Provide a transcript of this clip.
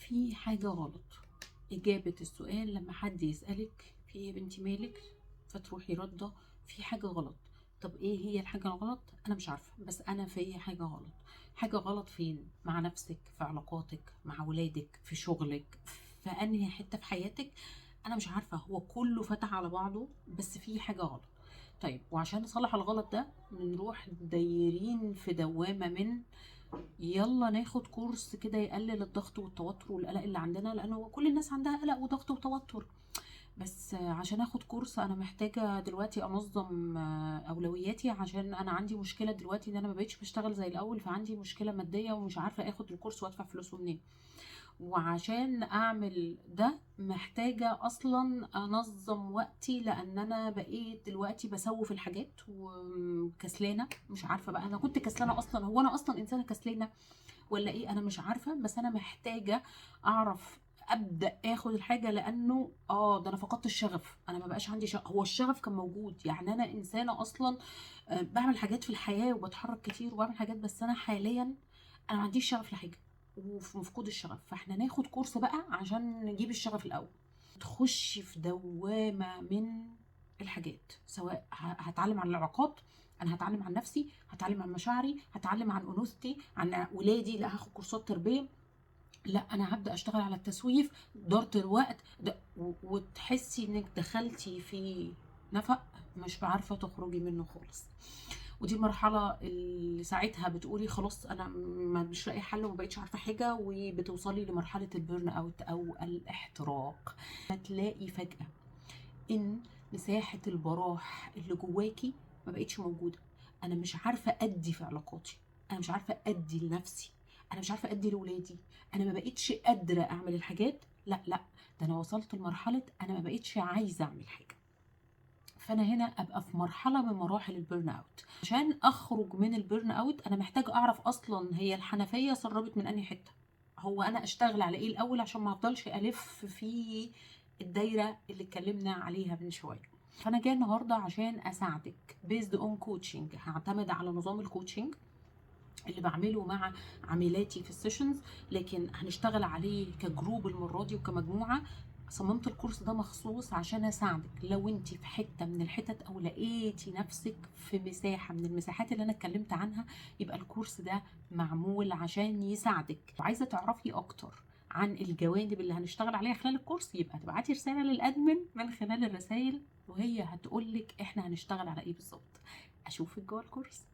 في حاجة غلط. إجابة السؤال لما حد يسألك في إيه يا بنتي مالك، فتروحي ردة في حاجة غلط. طب إيه هي الحاجة الغلط؟ أنا مش عارفة، بس أنا في حاجة غلط. حاجة غلط فين؟ مع نفسك، في علاقاتك، مع ولادك، في شغلك، في أنهي حتة في حياتك؟ أنا مش عارفة، هو كله فتح على بعضه، بس في حاجة غلط. طيب وعشان نصلح الغلط ده بنروح دايرين في دوامة من يلا ناخد كورس كده يقلل الضغط والتوتر والقلق اللي عندنا، لأنه كل الناس عندها قلق وضغط وتوتر. بس عشان اخد كورس انا محتاجة دلوقتي انظم اولوياتي، عشان انا عندي مشكلة دلوقتي ان انا ما بقتش بشتغل زي الاول، فعندي مشكلة مادية ومش عارفة اخد الكورس وادفع فلوسه منين. وعشان اعمل ده محتاجة اصلا انظم وقتي، لان انا بقيت دلوقتي بسوف الحاجات وكسلانة، مش عارفة بقى انا كنت كسلانة اصلا، هو انا اصلا انسانة كسلانة ولا ايه؟ انا مش عارفة، بس انا محتاجة اعرف ابدا اخد الحاجة، لانه ده انا فقدت الشغف، انا ما بقاش عندي شغف. هو الشغف كان موجود، يعني انا انسانه اصلا بعمل حاجات في الحياة وبتحرك كتير وبعمل حاجات، بس انا حاليا انا ما عنديش شغف لحاجة ومفقود الشغف. فاحنا ناخد كورس بقى عشان نجيب الشغف الاول. تخشي في دوامه من الحاجات، سواء هتعلم عن العلاقات، انا هتعلم عن نفسي، هتعلم عن مشاعري، هتعلم عن انوثتي، عن ولادي، لا هاخد كورسات تربيه، لا انا هبدا اشتغل على التسويف، ادارة الوقت ده، وتحسي انك دخلتي في نفق مش عارفه تخرجي منه خالص. ودي المرحلة اللي ساعتها بتقولي خلاص انا مش لاقي حل وما بقتش عارفه حاجة، وبتوصلي لمرحلة ال burn out او الاحتراق. هتلاقي فجاة ان مساحة البراح اللي جواكي ما بقتش موجودة. انا مش عارفه ادي في علاقاتي، انا مش عارفه ادي لنفسي، انا مش عارفه ادي لولادي، انا ما بقتش قادرة اعمل الحاجات. لا لا، ده انا وصلت لمرحلة انا ما بقتش عايزه اعمل حاجة. فانا هنا ابقى في مرحلة من مراحل ال burn out. عشان اخرج من ال burn out انا محتاجه اعرف اصلا هي الحنفية سربت من انهي حتة، هو انا اشتغل على ايه الاول عشان ما افضلش الف في الدايرة اللي اتكلمنا عليها من شوية. فانا جاية النهارده عشان اساعدك based on coaching. هعتمد على نظام ال coaching اللي بعمله مع عميلاتي في ال sessions، لكن هنشتغل عليه ك group المرة دي وكمجموعه. صممت الكورس ده مخصوص عشان اساعدك لو انت في حتة من الحتت او لقيتي نفسك في مساحة من المساحات اللي انا اتكلمت عنها، يبقى الكورس ده معمول عشان يساعدك. وعايزه تعرفي اكتر عن الجوانب اللي هنشتغل عليها خلال الكورس، يبقى تبعتي رسالة لل admin من خلال الرسائل وهي هتقولك احنا هنشتغل على ايه بالظبط. اشوفك جوه الكورس.